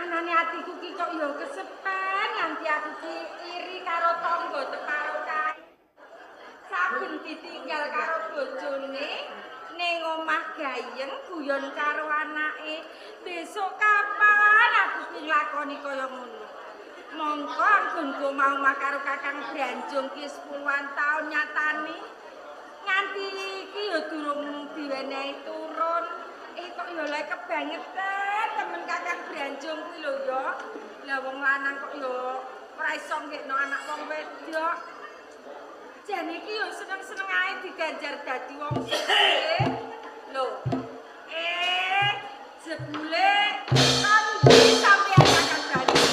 Anane atiku ki kok ya kesepen nganti aku ki iri karo tangga teparo kae. Saben ditinggal karo bojone ning omah gayeng guyon karo anake. Besok kapan aku ki nglakoni kaya ngono? Mongko anggonku mau omah karo Kakang Branjung ki 10-an taun nyatane. Nganti iki ya durung diwenehi turun. Kok ya lek kebangetan temen Kakang Branjung kuwi lho ya. Lah wong lanang kok ya ora iso nggekno anak wong wedok. Jane iki ya seneng-seneng ae diganjar dadi wong sugih. Lho. Jebule kon sampeyan Kakang Branjung.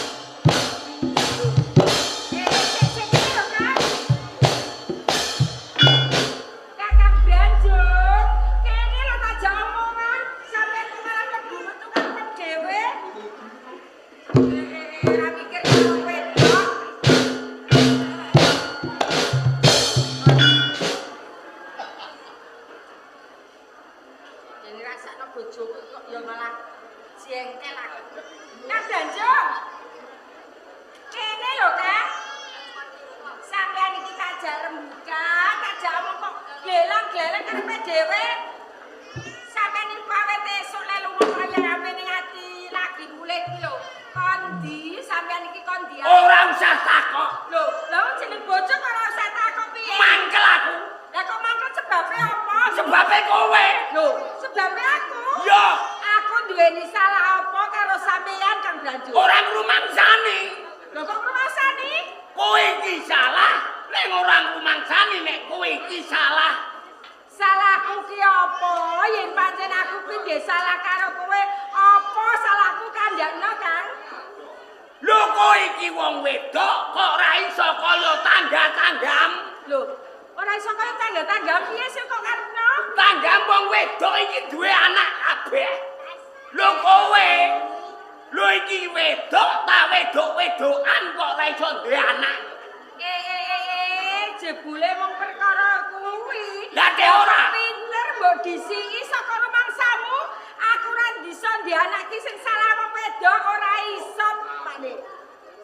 Sik lho, Kang. Kakang Branjung, kene lho tak jak omongan, sampeyan kok malah mlebu metu karep dhewe. Ora mikir karo wedok. Jane rasakno bojoku kok ya malah jengkel aku. Kang Branjung. Kene lho, Kang. Sampeyan iki tak jak rembukan, tak jak omong kok glelang-gleleng karepe dhewe. Sampeyan iki pawet esuk le lunga kaya rame ning ati lagi mulih iki lho. Kondi sampeyan iki kondi. Ora usah takok. Lho, lha wong jeneng bojo kok ora usah takok piye? Mangkel aku. Lah kok mangkel sebabe apa? Sebabe kowe. Lho, sebabe aku. Ya, Aku duweni salah apa karo sampeyan Kang Branjung? ora ngrumangsani. Lho kok ngrumangsani? Kowe iki salah, ning ora ngrumangsani nek kowe iki salah. Salahku ki apa? Yen pancen aku ki ndek salah karo kowe, apa salahku kandhakno, Kang? Lho kowe iki wong wedok kok ora iso kaya tangga-tanggam. Lho, ora iso kaya tangga-tanggam piye sih kok karepno? Tanggam wong wedok iki duwe anak kabeh. Lho kowe, lho iki wedok ta wedok-wedokan kok ora iso duwe anak. Jebule mung perkara kuwi. Lah te ora. Pinter mbok disiki saka rumangsamu, aku ora bisa ndek anak ki sing salah wong wedok ora iso, Pak Dik.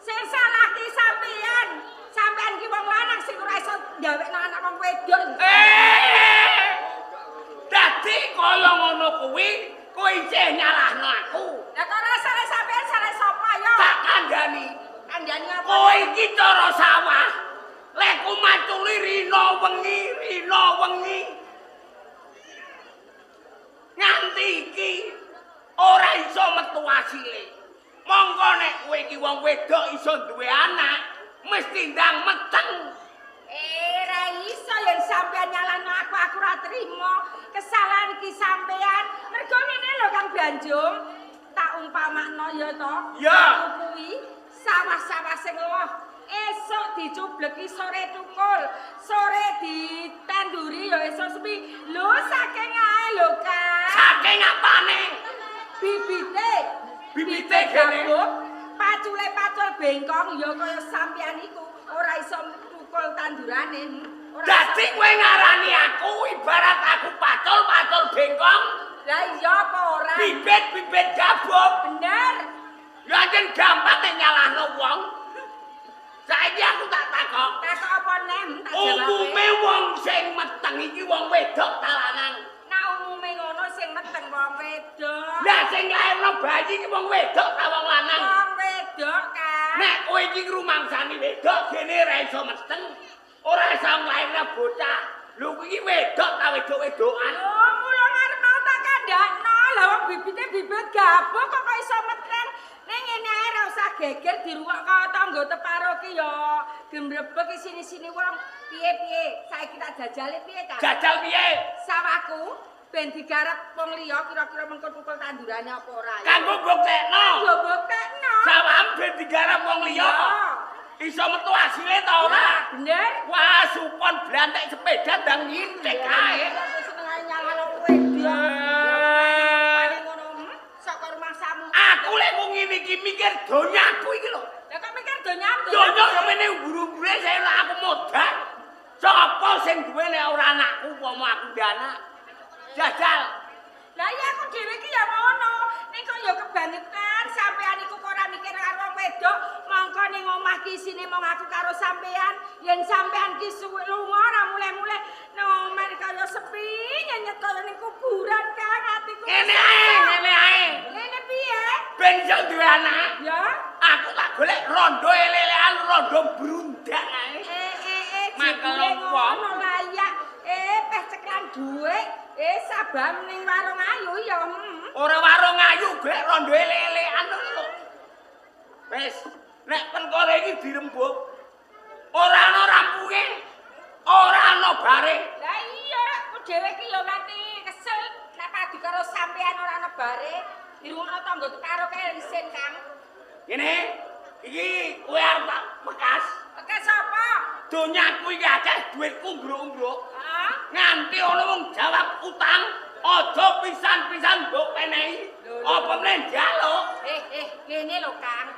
Sing salah ki sampeyan. Sampeyan ki wong lanang sing ora iso ndawekno anak wong wedok. Dadi kaya ngono kuwi, kowe isih nyalahno aku. Lah kok ora salah sampeyan salah sapa ya? Tak kandhani. Kandhani apa? Kowe iki cara sawah. Lek ku maculi rina wengi, rina wengi. Nganti iki ora iso metu asile. Monggo nek kowe iki wong wedok iso duwe anak, mesti ndang meteng. Ora iso yen sampeyan nyalahno aku, aku ora trimo. Kesalahan iki sampeyan. Mergo ngene lho Kang Branjung, tak umpamakno ya to. Ya. Aku kuwi sawah-sawah sing loh esuk dicubleki sore tukul, sore ditanduri ya esuk sepi. Lho saking ae lho Kang. Saking apane? Bibite. Bibite gene. Pacule pacul bengkong ya kaya sampeyan iku ora iso tukul tandurane. Ora Dadi kowe ngarani aku ibarat aku pacul-pacul bengkong, Lah iya apa ora? bibit-bibit gabuk. Bener. Ya anjen gampang nek nyalahno wong. Saiki aku tak takok. Takok apa neh? Tak jawab. Umume wong sing meteng iki wong wedok ta lanang? Nah umume ngono sing meteng wong wedok. Lah sing lairno bayi iki wong wedok ta wong lanang? Wong wedok Kang. Nek kowe iki ngrumangsani wedok dene ora iso meteng, ora iso nglairno bocah. Lho kuwi iki wedok ta wedok-wedokan? Lho mula ngarep mau tak kandhakno. Lah wong bibite bibit gabuk kok kok iso meteng. Ning ngene ae ora usah geger diruwak kaya tangga teparo ki ya gemrebek sini-sini wong. Piye-piye saiki tak jajale piye Kang? Jajal piye? Sawahku ben digarap wong liya kira-kira mengko tukul tandurane apa ora ya? Kanggo mbuktekno. Kanggo mbuktekno. Sawah ben digarap wong liya. Iso metu asile ta ora? Bener. Wah, supon blantek sepeda ndang ngintik kae. Seneng ae nyalahno wedok. Paling ngono, saka rumangsamu. Aku lek wong ngene iki mikir donyaku iki lho. Lah kok mikir donyamu? Donya semene mburu-mbure saya aku modal. Sapa sing duwe nek ora anakku umpama aku ndek anak? Jajal. Lah iya aku dhewe iki ya ngono. Ning kok ya kebangetan sampean iku kok ora wedok, mongko ning omah ki isine mung aku karo sampean. Yen sampean ki suwe lunga ora muleh-muleh nang omah kaya sepi, nyenyet kaya ning kuburan Kang atiku. Ngene ae, ngene ae. Ngene piye? Ben iso duwe anak. Ya, aku tak golek rondo elelean, rondo brundak ae. Jebule ngono layak. Peh ceklan dhuwit. Sabam ning warung ayu ya. Ora warung ayu, golek rondo elelean lho. Wis, nek perkara iki dirembug, ora ana rampunge, ora ana bare. Lah iya, aku dhewe iki ya nganti kesel nek padu karo sampean ora ana bare. Dirungokno tangga karo kae isin, Kang. Ngene, iki kowe arep tak bekas. Bekas apa? Donyaku iki akeh dhuwitku mbruk-mbruk. Heeh. Nganti ana wong jawab utang, aja pisan-pisan mbok penehi. Apa meneh njaluk? Ngene lho, Kang.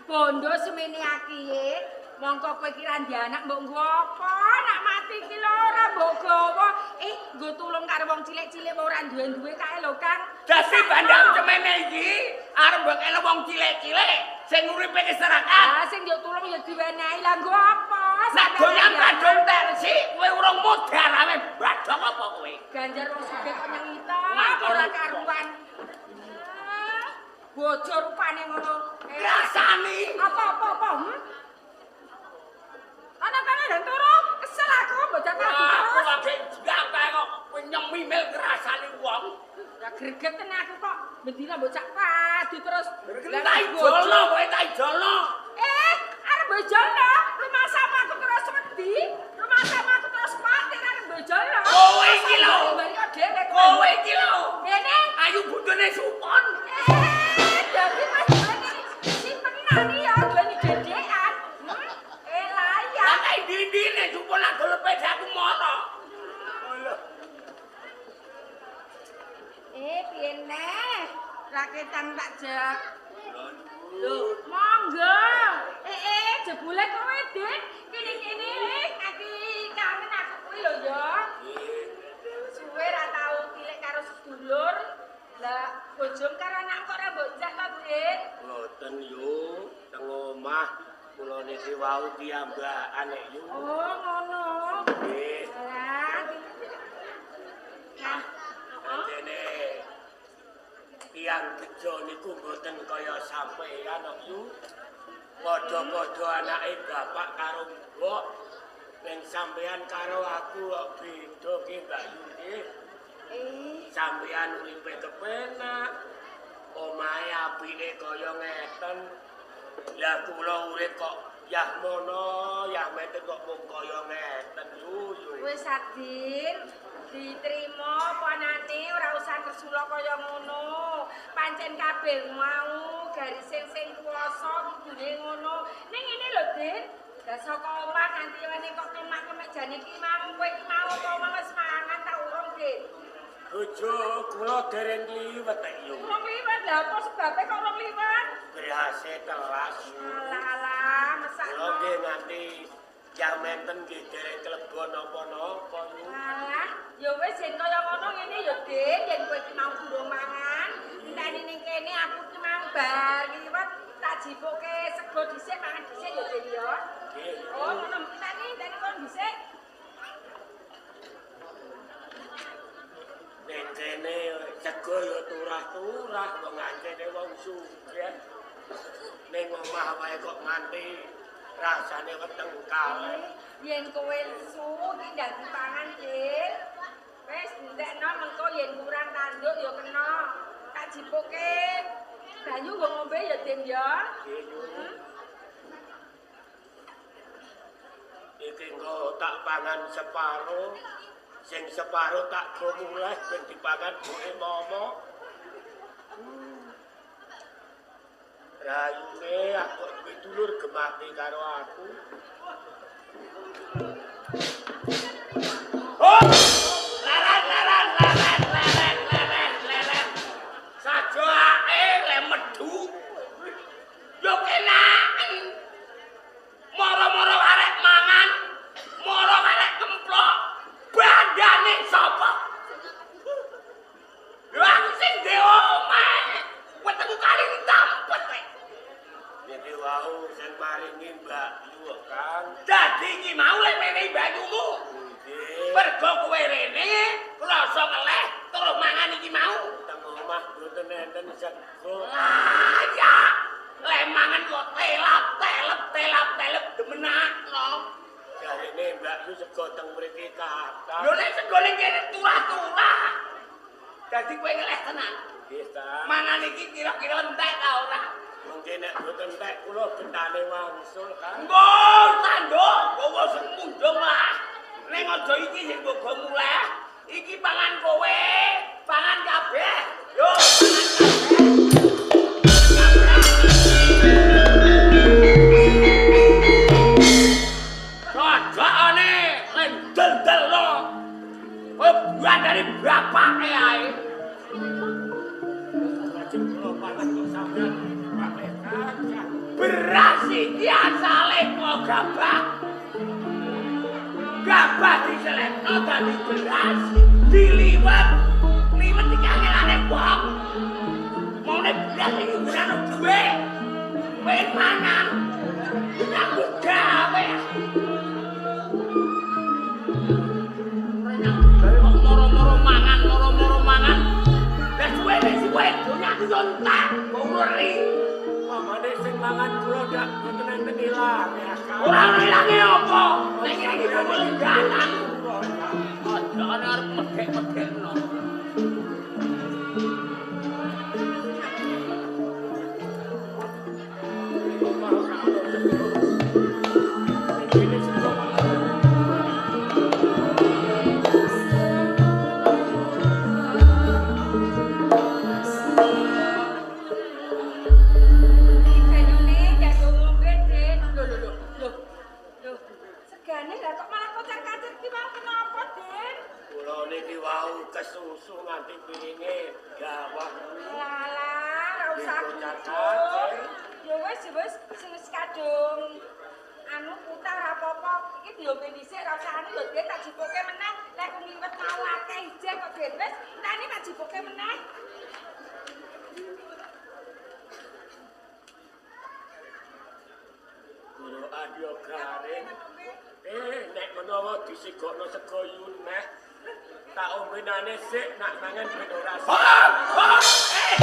Bondo semene akihe, mongko kowe iki ra ndek anak mbok nggo apa? Nak mati iki lho ora mbok gawa. Nggo tulung karo wong cilik-cilik ora duwe-duwe kae lho, Kang. Dadi bandang cemene iki arep mbok kene wong cilik-cilik sing uripe keserakan. Ah, sing yo tulung ya diwenehi. Lah nggo apa? Nek donya kadung resik, kowe urung modar awe badhok apa kowe? Ganjar wong sugih kok nyengita ora karuan. Bojo rupane ngono. Rasani. Apa-apa? Ana kana dan turu, kesel aku mbok jatah terus. Aku lagi jiak kae kok nyemimil ngrasani wong. Ya gregeten aku kok bendina mbok cak padu terus. Tak ijolno kowe, tak ijolno. Arep mbok ijolno, rumah sama aku terus wedi, rumah sama aku terus kuwatir arep mbok ijolno. Kowe iki lho. Kowe iki lho. Ngene, ayu bojone Supon. Dadi wis duweni simpenan ya, duweni dedekan. Layak. Lah kae dindine Supon adol sepedaku mono. Lho. Piye neh? Raketan tak jak. Lho, monggo. Jebule kowe, Dik. Kene-kene aku kangen aku kuwi lho ya. Suwe ra tau tilik karo sedulur. Lah, bojom karo anak kok ora mbok jak to, Dik? Mboten yo, teng omah kula niki wau piyambakan nek yo. Oh, ngono. Nggih. Lah. Nah, dene tiyang bejo niku mboten kaya sampeyan kok yu. Padha-padha anake bapak karo mbok, ning sampeyan karo aku kok beda ki Mbak Yu nggih. Sampeyan uripe kepenak, omahe apike kaya ngeten. Lah kula urip kok yah mono, yah meten kok mung kaya ngeten yu. Wis Adin, diterima panane ora usah ngersula kaya ngono. Pancen kabeh mau garise sing kuwasa kudune ngono. Ning ngene lho, Din. Lah saka omah nganti wene kok kemak-kemek jane iki mau kowe iki mau apa omah wis mangan ta urung, Din? Bojo kula dereng liwet yo. Urung liwet lha apa sebabe kok urung liwet? Berase telas. Alah alah, mesakno. Kula nggih nganti yah menten nggih dereng klebon napa-napa yo. Alah, ya wis yen kaya ngono ngene ya, Din, yen kowe iki mau durung mangan, enteni ning kene aku iki mang bar liwet tak jipuke sego dhisik mangan dhisik ya, Din ya. Nggih. Oh, ngono enteni, enteni kon dhisik. Ning kene sego ya turah-turah wong ancene wong sugih. Ning omah wae kok nganti rasane weteng kalih. Yen kowe lesu iki ndak dipangan, Din. Wis entekno mengko yen kurang tanduk ya kena. Tak jipuke banyu nggo ngombe ya, Din ya. Nggih. Iki engko tak pangan separo. Sing separo tak go mulih ben dipangan buke momo. Rayune aku duwe dulur gemati karo aku. Oh! Laran laran laran laran laran laran. Sajoake le medhu. Yo kenaken. Moro-moro arek mangan, moro arek kemplok. Bandane sapa? Lho aku sing ndek omah. Wetengku kali tampet rek. Niki wau sing maringi Mbak Yu, Kang. Dadi iki mau lek menehi Mbak Yumu. Nggih. Mergo kowe rene krasa ngeleh terus mangan iki mau. Teng omah mboten enten sego. Lah ya, lek mangan kok telap-telep telap-telep demenakno. Jarene Mbak Yu sego teng mriki kathah. Lho nek sego ning kene turah-turah. Dadi kowe ngeleh tenan. Nggih, Kang. Mangan iki kira-kira entek ta ora? Mungkin nek mboten entek kula betane wangsul, Kang. Engko tanduk, kowe sing mundung lah. Ning aja iki sing mbok go muleh. Iki pangan kowe, pangan kabeh. Yo, pangan kabeh. Cocokane lendel-delno. Kowe buat dari bapake ae. Lajeng kula pangan kok sampeyan kabeh, Kang. Beras iki asale kok gabah. Gabah diselekno dadi beras, diliwet. Liwet iki angelane wong. Maune beras iki gunane duwe. Pengen mangan. Nyambut gawe. Nyambut gawe kok moro-moro mangan, moro-moro mangan. Lah suwe suwe donya yo entek, kok ngeri. Pamane sing mangan kula dak mboten enten ilange, Kang. Ora ono ilange apa? Nek iki kok lengganan. Aja ana arep medhek-medhekno. Iki banyune jago ngombe, Den. Lho lho lho. Lho. Lho. Segane lah kok malah kocar-kacir ki mau kenapa, Den? Kula niki wau kesusu nganti piringe gawah. Lalah, ora usah Kocar-kacir. Ya wis, ya wis, sing wis kadung anu putar ora apa-apa. Iki diombe dhisik ora usah anu ya Den tak jipuke meneh. Lek ngliwet mau akeh ijeh kok Den wis, enteni tak jipuke meneh. Guru adyo garing. Nek menawa disigokno sego yun meh. Tak ombenane sik nak mangan ben ora sik.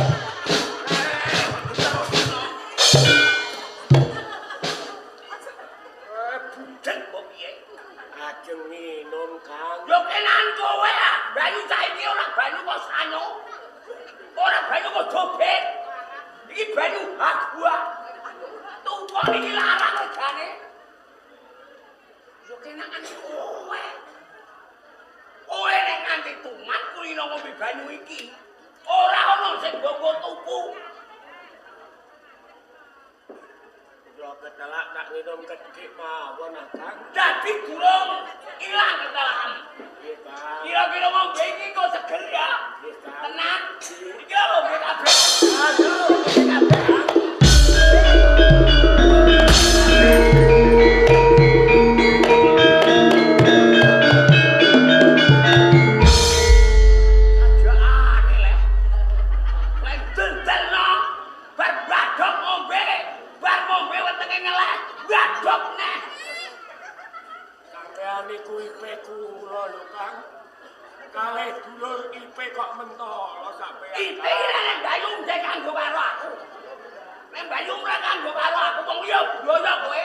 Budek kok piye? Ajeng minum, Kang. Yo kenan kowe ah, banyu saiki ora banyu kok sanyo. Ora banyu kok dobet. Iki banyu hak gua. Tuwa iki larang regane. Yo kenakan kowe. Kowe nek nganti tumat kulino ngombe banyu iki. Ora ono sing mbok tuku. Kula ketelak tak minum kedhik mawon, ah, Kang. Dadi durung ilang ketelakan. Nggih, Kang. Kira-kira ngombe iki kok seger ya. Nggih, Kang. Tenan. Iki lho ngombe kabeh. Aduh, Kabeh. Ajaane leh. Lek dendelno bar badhok ngombe, bar ngombe wetenge ngeleh, badhok neh. Sampeyan niku IP kula lho, Kang. Kalih dulur IP kok mentolo sampeyan. IP nek Bayu ndek kanggo karo aku. Nek Bayu ora kanggo karo aku wong liya bloyo kowe.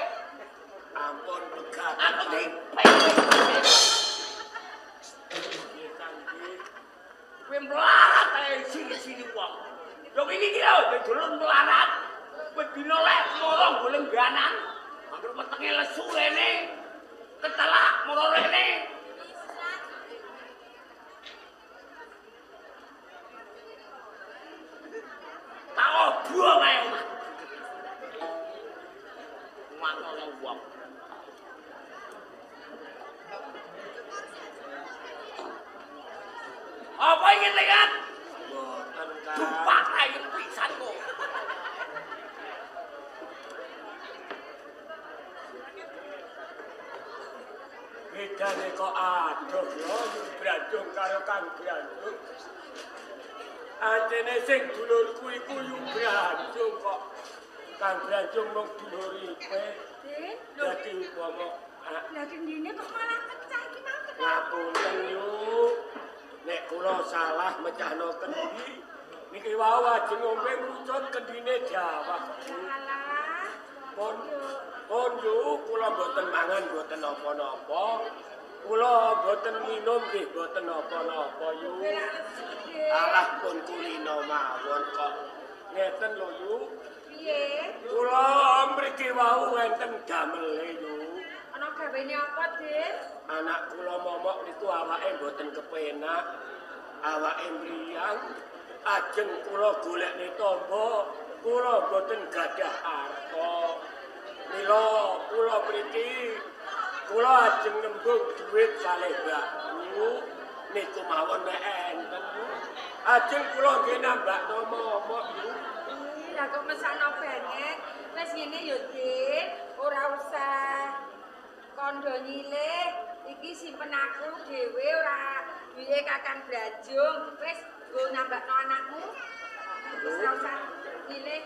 Ampun pegat. Aku di IP. Nggih, Kang, nggih. Kowe melarat ae sini-sini wong. Yo wingi iki lho dulur melarat. Kowe dina lek moro nggo lengganan. Hampir wetenge lesu rene. Ketelak moro rene. Tak obong ae omah. Ngono wong. Apa ingin lihat? Mboten, Kang. Dupak ae pisan kok. Bedane kok adoh lho Brandung karo Kang Brandung. Antene sing dulurku iku yu Brandung kok. Kang Branjung mung duluripe. Din, lho Dadi upama lah kendine kok malah pecah iki mau kenapa? Ngapunten yu. Nek kula salah mecahno kendi. Niki wau ajeng ngombe ngrucut kendine jawah. Alah. Pun pun yu kula mboten mangan mboten napa-napa. Kula mboten minum nggih mboten napa-napa yu. Belak lesu, Din. Alah pun kulino mawon kok. Ngeten lho yu. Piye? Kula mriki wau enten damele yu. Ana gawene apa, Din? Anak kula momok niku awake mboten kepenak. Awake mriyang. Ajeng kula golekne tamba, kula mboten gadah arta. Mila kula mriki kula ajeng nembung dhuwit kalih mbakku. Niku mawon nek enten. Ajeng kula nggih nambakno momok yu. Ih, lah kok mesakno banget. Wis ngene yo, Din. Ora usah kondo nyilih. Iki simpen aku dhewe ora duwe Kakang Brajung. Wis nggo nambakno anakmu. Wis ora usah nyilih.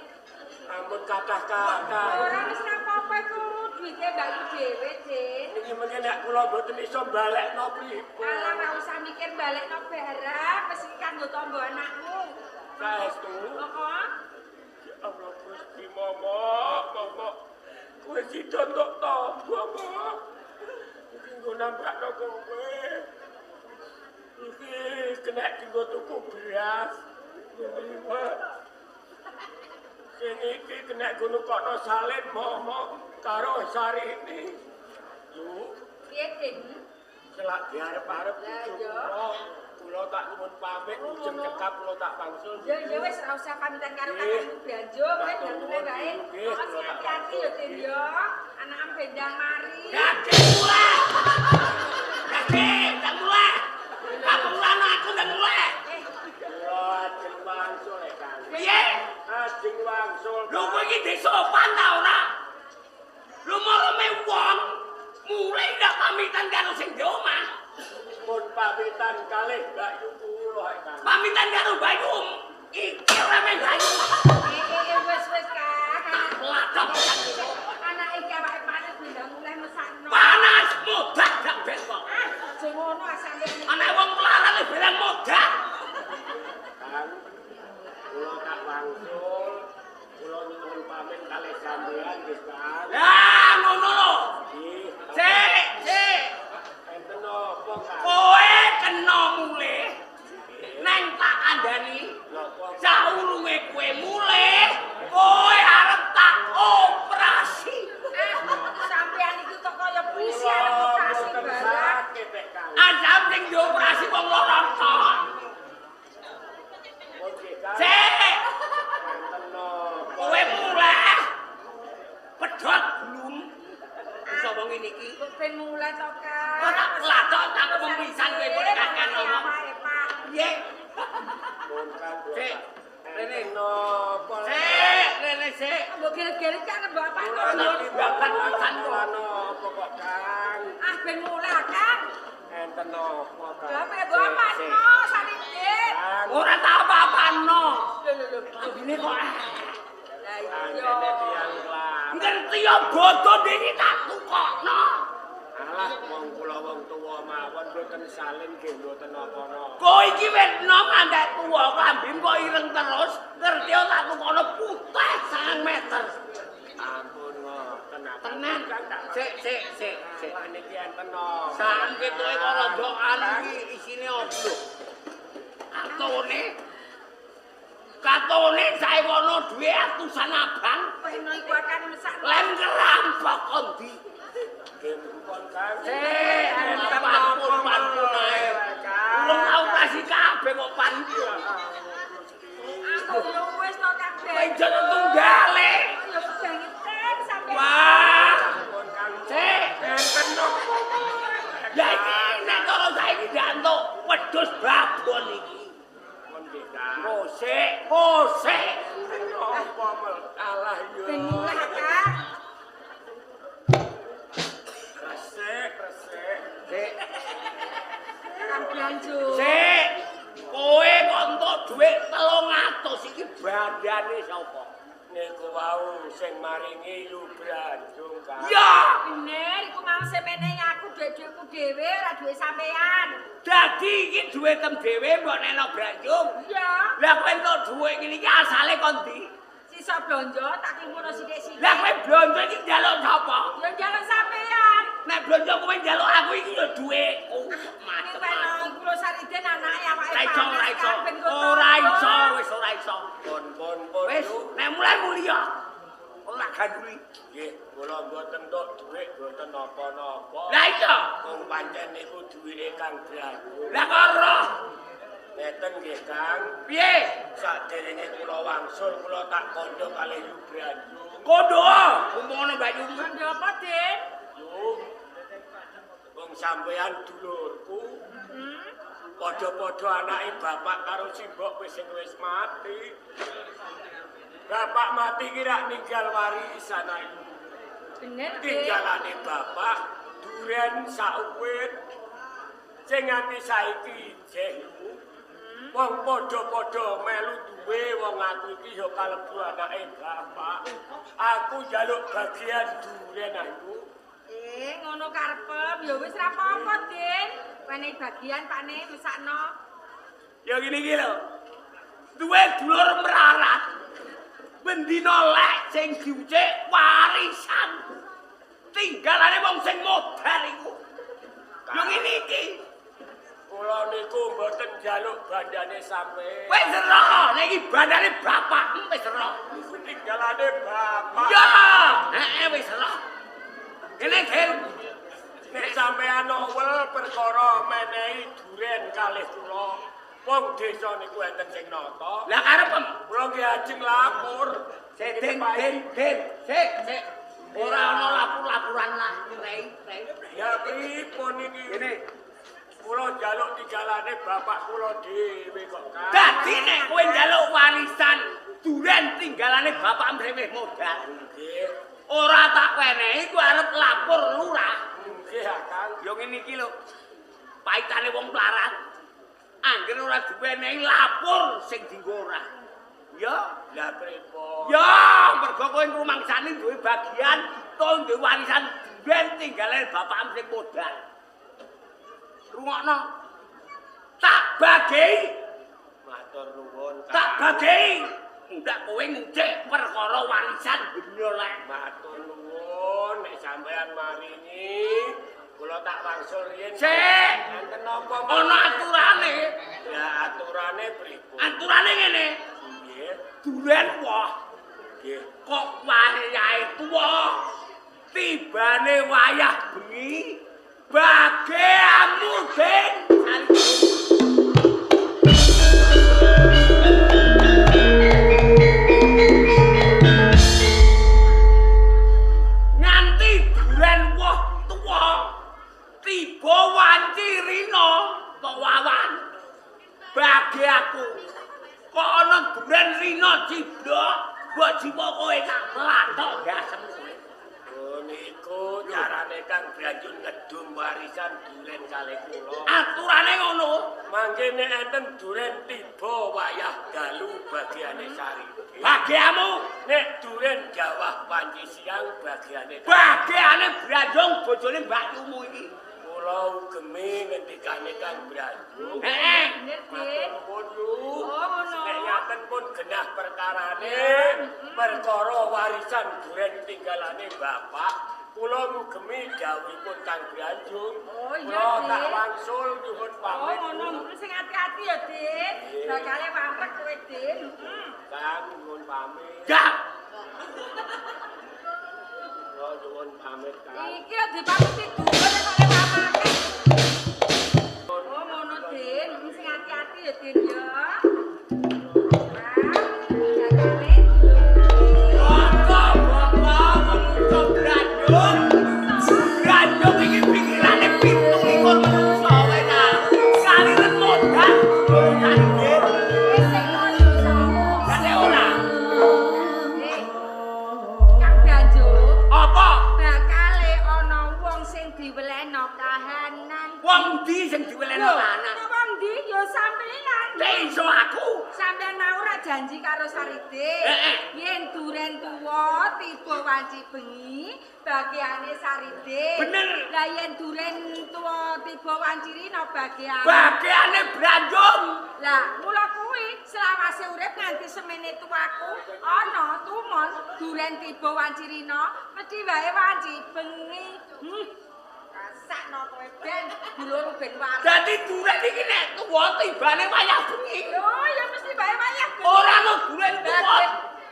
Ampun kathah-kathah. Ora wis ora apa-apa iku duwite mbakku dhewe, Din. Niki mengke nek kula mboten iso balekno pripun. Alah ora usah mikir balekno barang, wis iki kanggo tombo anakmu. Saestu. Heeh. Ya Allah Gusti momok, momok. Kowe sida entuk tombo, Mok. Iki nggo nambakno kowe. Iki kena dienggo tuku beras. Ngene. Sing iki kena nggo nukokno salin momok karo Sarine. Yu, Piye, Din? Selak diarep-arep Lah, bojo iya. kula. Kula tak nyuwun pamit ujeng Ngono. cekap kula tak wangsul. Ya ya wis ora usah pamitan karo Nggih. kakangmu Branjung, wis Matur ndang nuwun, wae. nggih, Awas kula tak hati-hati ya, wangsul. Din ya. Anakem bendang mari. Gade mulai. Gade, ndang mulai. Kamu lan aku ndang mulai. Eh, Kula ajeng wangsul e, Kang. Piye? Ajeng wangsul. Lho kowe iki desopan ta ora? Lho marame wong mulai ndak pamitan karo sing di omah. Pun pamitan kalih Mbak Yu kula e, Kang. Pamitan karo Bayu. Iki ora men Bayu. eh wis wis Kang. Latok. Anak iki awake panas bendang mulai mesakno. Panas modak gak ben kok. Ah, aja ngono asale. Ana wong melarat barang modak. Kang, kula tak wangsul. Kula nyuwun pamit kalih sampeyan nggih, Kang. Lah ngono lho. Nggih. Sik, sik. Enten napa, Kang? Kowe kena mulih. Neng tak kandhani. Napa? Saurunge kowe mulih, kowe arep tak operasi. Ah, sampean iki kok kaya puisi arep operasi Mboten barang. sakit, eh, Kang. Azam sing dioperasi wong loro tok. Pun nggih, Kang. Sik, Enten napa? kowe mulih. Pedhot belum. Iso wong ngene iki. Kok ben mulai to, Kang. Ora latok tak pemisan kowe kok kakean ngomong. Awake, Pak. Piye? Pun Kang. Sik, rene. Enten napa? Sik, rene sik. Mbok geret-geret kan mbok apa Kula tak Bakat pisan kok. kula napa kok, Kang? Ah ben mulai, Kang. Enten napa, Kang? Lah mbok apa Sik, sik. no Sarindin. Kang, Ora tak apa-apano. Lho lho lho. Lambene kok Lah Kang, iya. kene tiyang larat. ngerti ya bodo dene tak tukokno. Alah, wong kula wong tuwa mawon mboten salin nggih mboten napa-napa. Kowe iki wis enom ngantek tuwa klambim kok ireng terus. Ngerti ya tak tukokno putih 1 meter. Ampun ngoten. Tenan. Sik, sik, sik, sik. Alah niki enten napa? Sak ketoke kok rondokan iki isine opo lho? Katone. Katone saewono duwe atusan abang. Peno iku akan mesakno. Lem kerampok kondi. Nggih pun Kang. Sik, Enten pun napa pun ae. Kang? Urung tau operasi kabeh kok pan. Aku yo wis to Kang. Kowe jeneng tunggale. Yo kebangetan sampe. Wah. Pun Kang. Sik. Enten napa? Ya iki nek cara saiki ndak entuk wedhus babon iki. Pun nggih Kang. Kosek, kosek. Napa mel? Alah yo. Ben mulai, Kang. Resik, resik. Sik, Kang Blanjung. sik. Kowe kok entuk dhuwit 300 iki bandane sapa? Niku maringi Yu Branjung, Kang. Ya, bener iku mau semene aku dhuwit-dhuwitku dhewe ora dhuwit sampean. Dadi iki dhuwitem dhewe mbok neno Branjung. Iya. Lah kowe entuk dhuwit ngene iki asale ko ndi? Sisa blonjo tak klimono sithik-sithik. Lah kowe blonjo iki njaluk sapa? Ya njaluk sampean. Nek blonjo kowe njaluk aku iki ya dhuwitku. Macem-macem. Iku lho Sariden anake awake panas kabeh nggo. Ora iso, wis ora iso. Pon-pon-pon. Wis, nek mulai mulia. Ora ganduli. Nggih, kula mboten entuk dhuwit mboten napa-napa. Lah iya, wong pancen niku duwike Kang Branjung. Lah kok roh? Ngeten nggih, Kang. Piye? Saderenge kula wangsul kula tak kandha kalih Yu Branjung. Kandha? Umpamane Mbak Yu. Kandha apa, Din? Yu. Wong sampeyan dulurku. Padha-padha anake bapak karo simbok wis sing wis mati. Bapak mati ki rak ninggal warisan ayu. Bener, Din. Tinggalane bapak duren sauwit. Sing nganti saiki isih yu. Wong padha-padha melu duwe wong aku iki ya kalebu anake bapak. Aku njaluk bagian duren aku. Ngono karepem ya wis ra apa-apa, Din. Wenehi bagian pakne mesakno. Ya ngene iki lho. Duwe dulur merarat. Bendina lek sing diucik warisan. Tinggalane wong sing modar iku. Ya ngene iki. Kula niku mboten njaluk bandane sampeyan. Wis ero, nek iki bandane bapakmu wis ero. Iku tinggalane bapak. Ya, heeh wis ero. Kene, Din. Nek sampeyan owel perkara menehi duren kalih kula, wong desa niku enten sing nata. Lah karepem? Kula nggih ajeng lapor. Sik, Din, Din, Din. Sik, sik. Ora ana lapor-laporan lah, rei, rei. Ya pripun iki? Ngene. Kula njaluk tinggalane bapak kula dhewe kok, Kang. Dadi nek kowe njaluk warisan duren tinggalane bapak mrene modal. Nggih. Ora tak wenehi ku arep lapor lurah. Nggih, Kang. Ya ngene iki lho. Paitane wong mlarat. Angger ora diwenehi lapor sing dienggo ora. Ya, lah pripun? Ya, mergo kowe ngrumangsani duwe bagian to duwe warisan duren tinggalane bapak sing modal. Rungokno. Tak bagi. Matur nuwun. Tak bagi. Ndak kowe ngucek perkara warisan bener lek. Matur nuwun nek sampean maringi kula tak wangsul riyin. Sik, enten napa? Ana aturane. Ya aturane pripun? Aturane ngene. Nggih. Duren woh. Nggih. Kok wayahe tuwa. Tibane wayah bengi. Bageanmu, Den. Nganti duren woh tuwa. Tiba wanci rina wawan. Bagi aku. Kok ana duren rina ciblok, mbok jiwa kowe tak mlathok gasem kowe. Niku carane Kang Branjung ngedum warisan duren kalih kula. Aturane ngono. Mangke nek enten duren tiba wayah dalu bagiane Sari. Bagiamu nek duren jawah wanci siang bagiane bagiane Branjung bojone Mbak Yumu iki. Kula ugemi ngendikane Kang Branjung. Heeh. Bener, Din. Nuwun yu. Oh, ngono. Nek ngaten pun genah perkarane, perkara warisan duren tinggalane bapak, kula ngugemi dawuhipun Kang Branjung. Oh iya, Kula tak Din. wangsul nyuwun pamit. Oh, ngono. Sing ati-ati ya, Din. Bakale wareg kowe, Din. Kang nyuwun pamit. Ya. Kula nyuwun pamit, Kang. Iki lho dipamiti dhuwur kok lemamake. Oh, ngono, Din. Sing ati-ati ya, Din ya. Branjung iki pikirane 27 menungso wae ta. Kaliren modal bojone. Lah nek ora. Kang Branjung, Apa? bakale ana wong sing diwelehno kahanan. Wong ndi sing diwelehno kahanan? Wong ndi ya sampeyan. Nek iso aku. Sampeyan mau ora janji karo Saride. Yen duren tuwa tiba wanci bengi, bagiane Saride. Bener. Lah yen duren tuwa tiba wanci rina bagiane. Bagiane Branjung. Lah, mula kuwi selawase urip nganti semene tuaku ana tumon duren tiba wanci rina, mesti wae wanci bengi. Rasakno kowe ben dulur ben waras. Dadi duren iki nek tuwa tibane wayah bengi. Lho, ya mesti wae wayah bengi. Ora ono duren tuwa.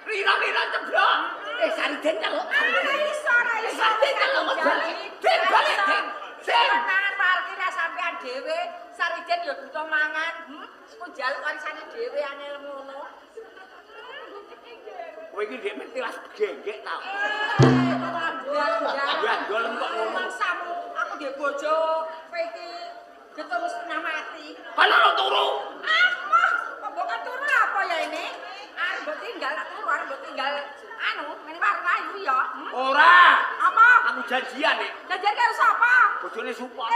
Rina-rina ceblok. Sariden celuk. Ora iso, ora iso. Sariden celuk balik. Den balik den. Den mangan parki ra sampean dhewe. Sariden ya butuh mangan. Ku njaluk warisane dhewe angel ngono. Kowe iki ndek mentilas genggek ta. Gandol kok ngono. Mangsamu aku dhe bojo, kowe iki getun setengah mati. Kono ora turu. Ah, mah, kok mbok turu apa ya ini? Arep mbok tinggal tak turu, arep mbok tinggal anu ngene warung ayu ya. Ora. Apa? Aku janjian nek. Janjian karo sapa? Bojone Supot.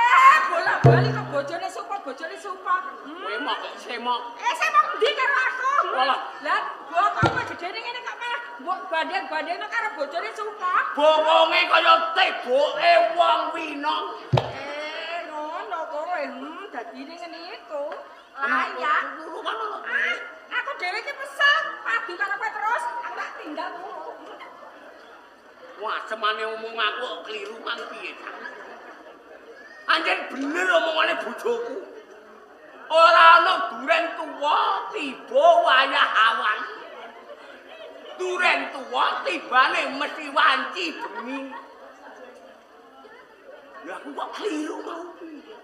Bola-bali kok bojone Supot, bojone Supot. Kowe mok semok. Semok endi karo aku? Walah. Lah, bokongmu gedene ngene kok malah mbok banding-bandingno karo bojone Supot. Bokonge kaya teboke wong winong. Ngono kowe. Dadine ngene iku. Layak. Ah, aku dhewe iki pesen padu karo kowe terus, aku tak tinggal turu. Wah, semane omong aku kok kliru mang piye ta? Anjen bener omongane bojoku. Ora ana duren tuwa tiba wayah awan. Duren tuwa tibane mesti wanci bengi. Ya aku kok kliru mau piye?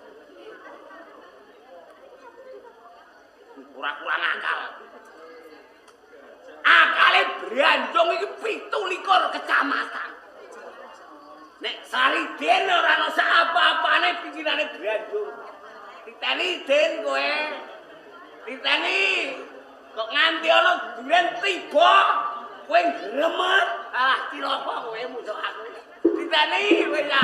Kurang-kurang akal. Akale Branjung iki 27 kecamatan. Nek Sariden ora ana apa-apane pikirane Branjung. Titeni Den kowe. Titeni. Kok nganti ana duren tiba kowe gremet. Alah cilaka kowe musuh aku. Titeni kowe ya.